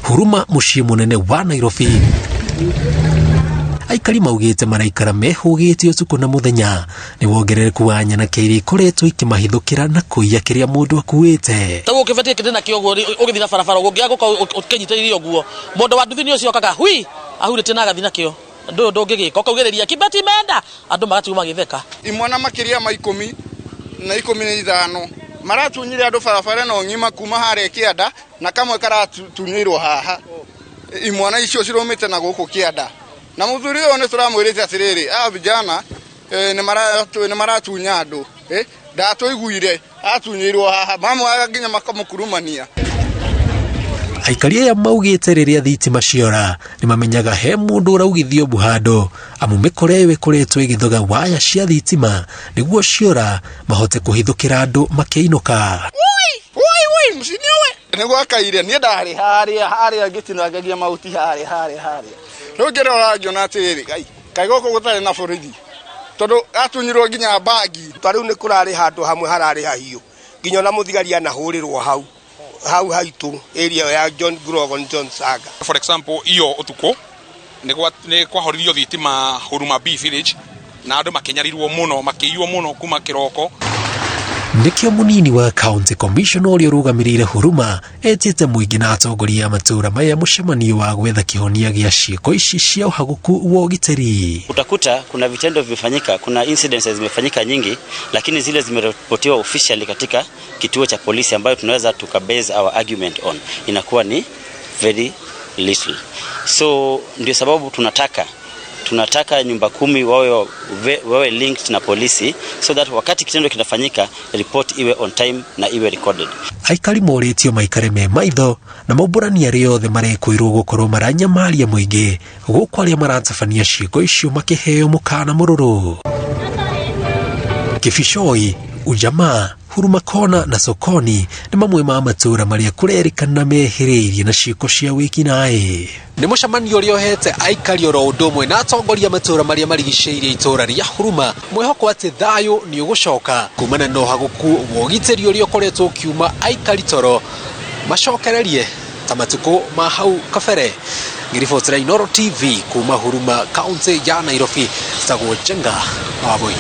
Huruma mũciĩ mũnene wa Nairobi. Aikari maugĩte maraikara mehũgĩte ũtukũ na mũthenya nĩ wongerereku wa nyanake iria ikoretwo ikĩmahithũkĩra na kũiya kĩrĩa mũndũ akuĩte. Tau ũkĩbeti kĩndĩ nakĩo ũguo ũgĩthiĩ na barabara ũguo ũngĩaga gũkorwo ũkĩnyitĩrĩire ũguo, mũndũ wa nduthi nĩ ũcio okaga hui ahurĩtie na agathiĩ nakĩo. Ũndũ ũyũ ndũngĩgĩka, ũkaugĩrĩria kĩbeti menda, andũ magatigwo magĩtheka. Imwana makĩria ma 15 maratunyire andũ barabara ĩno ng'ima kuma harĩa kĩanda na kamwe karatunyĩirwo haha. Imwana icio cirũmĩte na gũkũ kĩanda. Na mũthuri ũyũ nĩ tũramwĩrĩte atĩrĩrĩ, aya vijana nĩ maratunya andũ. Ndatũiguire atunyĩirwo haha, mamwe nginya makamũkurumania. Aikari aya maugĩte rĩrĩa thitima ciora nĩ mamenyaga he mũndũ ũraugithio mbu handũ, amu mĩkora ĩyo ĩkoretwo ĩgĩthoga waya cia thitima nĩguo ciora mahote kũhithũkĩra andũ makĩinũka. Woi woi, msiniue. Nĩ gwakaire niĩ ndarĩ harĩa harĩa ngĩtinangagia mahuti harĩa harĩa harĩa. Rĩu ngĩrora ngĩona atĩrĩrĩ, ngai kaĩ gũkũ gũtarĩ na borithi, tondũ atunyirwo nginya bagi. Ta rĩu nĩ kũrarĩ handũ hamwe hararĩ hahiũ nginya ona mũthigari anahũrĩrwo hau hau haitũ area ya John Grogan John Saga. For example, iyo ũtukũ nĩ kwahoririo thitima Huruma B village na andũ makĩnyarirwo mũno, makĩiywo mũno kuma kĩroko. Nĩkĩo mũnini wa county commissioner ũrĩa ũrũgamĩrĩire Huruma etĩte mũingĩ na atongoria a matũũra maya mũcemanio wa gwetha kĩhonia gĩa ciĩko ici cia ũhagũku wa ũgitĩri. Utakuta kuna vitendo vimefanyika, kuna incidences zimefanyika nyingi, lakini zile zimeripotiwa officially katika kituo cha polisi ambayo tunaweza tukabase our argument on inakuwa ni very little. So ndio sababu tunataka nyumba kumi wawe linked na polisi so that wakati kitendo kinafanyika, report iwe on time na iwe recorded. Aikari morĩtio maikare me maitho na maumbũrani arĩa othe marekwĩrwo gũkorwo maranyamaria mũingĩ, gũkũ arĩa maratabania ciĩko icio makĩheo mũkana mũrũrũ. Kibicoi, Ujamaa, Huruma Kona na Sokoni nĩ mamwe ma matũũra marĩa kũrerĩkana mehĩrĩirie na ciĩko cia wĩkinaĩ. Nĩ mũcemanio ũrĩa ũhete aikari oro ũndũ ũmwe na atongoria matũũra marĩa marigicĩirie itũũra rĩa Huruma mwĩhoko atĩ thayũ nĩ ũgũcoka kumana na ũhagũku wa ũgitĩri ũrĩa ũkoretwo ũkiuma aikari toro macokererie ta matukũ ma hau kabere. Ngĩribotera Inooro TV kuma Huruma, kaunti ya Nairobi, njĩtagwo Njenga Wambui.